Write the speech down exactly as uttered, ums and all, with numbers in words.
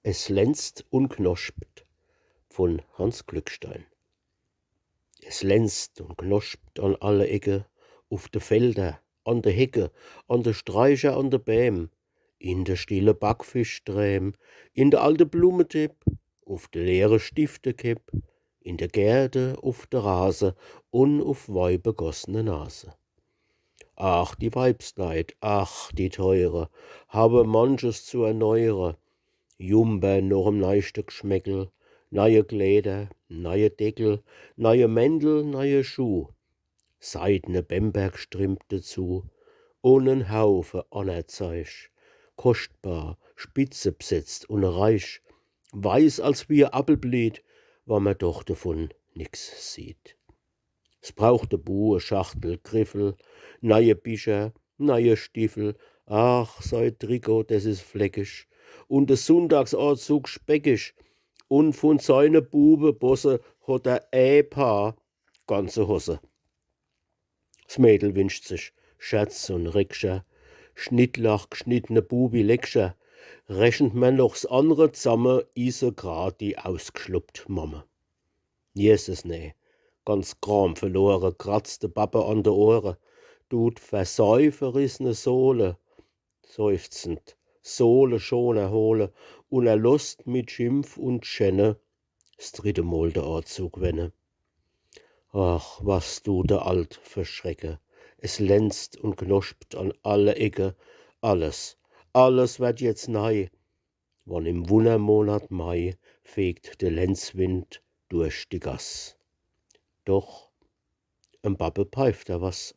Es lenzt un knospt von Hanns Glückstein. Es lenzt un knospt an alle Ecke, uf de Felder, an de Hecke, an de Streicher, an de Bäm, in de stille Backfischsträäm, in de alte Blumetepp, uf de leere Stiftekepp, in de Gärde, uf de Rase un uf weibegossne Nase. Ach, die Weibsleit, ach, die teure, hawe manches zu erneuere. Jumper noch em neischte Gschmäckel, neie Kläder, neie Deckel, neie Mäntel, neie Schuh, seidne Bembergstrimp dezu un en Haufe anner Zeich, koschtbar, spitzebsetzt un reich, weiß als wie e Appelbliet, wa mer doch devun nix sieht. S braucht de Bu e Schachtel Griffel, neie Bicher, neie Stiffel, ach, sei Trikot, des is fleckisch, un de Sunndagsanzug speckisch, un vun seine Bubebosse hot er e Paar ganze Hosse. S Mädel winscht sich Scherz un Reckcher, Schnittlach, gschnittne Bubileckcher, rechent mer noch s annre zamme, is se grad die ausgschluppt Mamme. Jesses, nee, ganz kramverlore, kratzt de Babbe an de Ohre, dut ver sei verrissne Sohle seufzend Sohleschoner hole, un er losst mit Schimpf un Schenne s dritte Mol de Anzug wenne. Ach, was dut de Alt verschrecke, es lenzt un knospt an alle Ecke, alles, alles werd jetzt nei, wann im Wunnermonat Mai fegt de Lenzwind durch die Gass. Doch em Babbe peift er was.